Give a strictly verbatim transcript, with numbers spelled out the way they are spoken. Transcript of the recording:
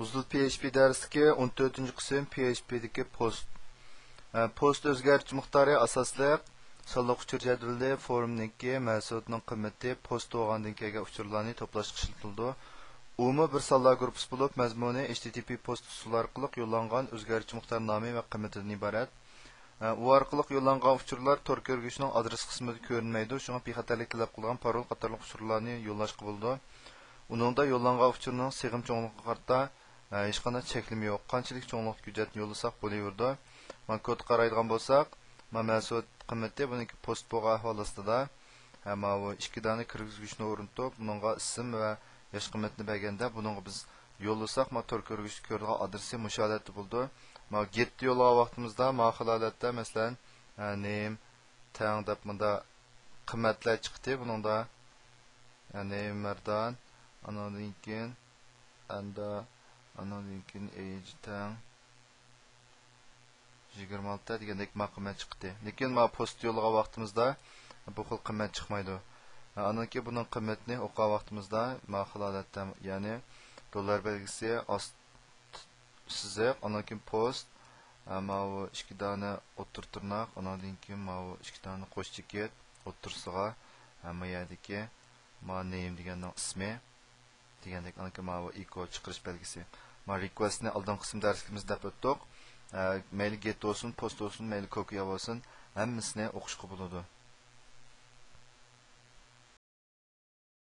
ئۇزۇل پي ئېچ پى دەرسلىكى، ئون تۆتىنچى قىسىم، پي ئېچ پى دىكى پوست. ئە، پوست ئۆزگەرتىش مىقدارى ئاساسلىق سانلىق ئۇچۇر جەدۋىلى، فورمنىڭكى، مەھسۇلاتنىڭ قىممىتى، پوست بولغاندىن كەلگەن ئۇچۇرلارنى توپلاشقا ئىشلىتىلىدۇ. ئۇمۇ بىر سانلار گۇرۇپپىسى بولۇپ، مەزمۇنى ئېچ تىي تىي پىي پوست ئۇسۇلى ئارقىلىق يوللانغان ئۆزگەرتىش مىقدارنامە ۋە قىممىتىدىن ئىبارەت. ئە، ئۇ ئارقىلىق يوللانغان ئۇچۇرلار تور كۆرگۈچنىڭ ئادرېس قىسمىدا كۆرۈنمەيدۇ، شۇڭا بىخەتەرلىك تەلەپ قىلىدىغان پارول قاتارلىق ئۇچۇرلارنى يوللاشقا بولىدۇ. ئۇنىڭدا يوللانغان ئۇچۇرنىڭ سىغىم چوڭلۇقىغا قارىتا، ئە، ھېچقانداق چەكلىمە يوق، قانچىلىك چوڭلۇقتا ھۆججەتنى يوللىساق بولۇۋېرىدۇ. مانا كودقا قارايدىغان بولساق، مانا مەھسۇلات قىممىتى بۇنىڭكى پوست بولغان ئەھۋال ئاستىدا، ھە، ماۋۇ ئىككى دانە كىرگۈزگۈچنى ئورنىتىپ، بۇنىڭغا ئىسىم ۋە ياش قىممىتىنى بەرگەندە، بۇنىڭغا بىز يوللىساق، مانا تور كۆرگۈچتە كۆرىدىغان ئادرېسى مۇشۇ ھالەتتە بولىدۇ. مانا گېتتا يوللىغان ۋاقتىمىزدا، مانا خىل ھالەتتە، مەسىلەن، ھە، نېيىم تەڭ دەپ مۇندا قىممەتلەر چىقتى بۇنىڭدا. ھە، نېيىم مەردان، ئانىڭدىن كېيىن ئەندا، ئانىڭدىن كېيىن ئېيج تەڭ يىگىرمە ئالتە دېگەندەك ما قىممەت چىقتى. لېكىن ما پوست يوللىغان ۋاقتىمىزدا بۇ خىل قىممەت چىقمايدۇ. ئانىڭكى بۇنىڭ قىممىتىنى ئوقۇغان ۋاقتىمىزدا ما خىل ھالەتتە، يەنى دوللار بەلگىسى ئاست سىزىق، ئانىڭكىن پوست، ماۋۇ ئىككى دانە ئوتتۇرا تىرناق، ئانىڭدىن كېيىن ماۋۇ ئىككى دانە قوش چېكىت ئوتتۇرىسىغا، ما يەردىكى ما نېيىم دېگەننىڭ ئىسمى. دېگەندەك، ئانىڭكى ماۋۇ ئىكو چىقىرىش بەلگىسى. ما رىكۋېستنى ئالدىنقى قىسىم دەرسلىكىمىزدە دەپ ئۆتتۇق. ئە، مەيلى گېت بولسۇن، پوست بولسۇن، مەيلى كوكۇيا بولسۇن، ھەممىسىنى ئوقۇشقا بولىدۇ.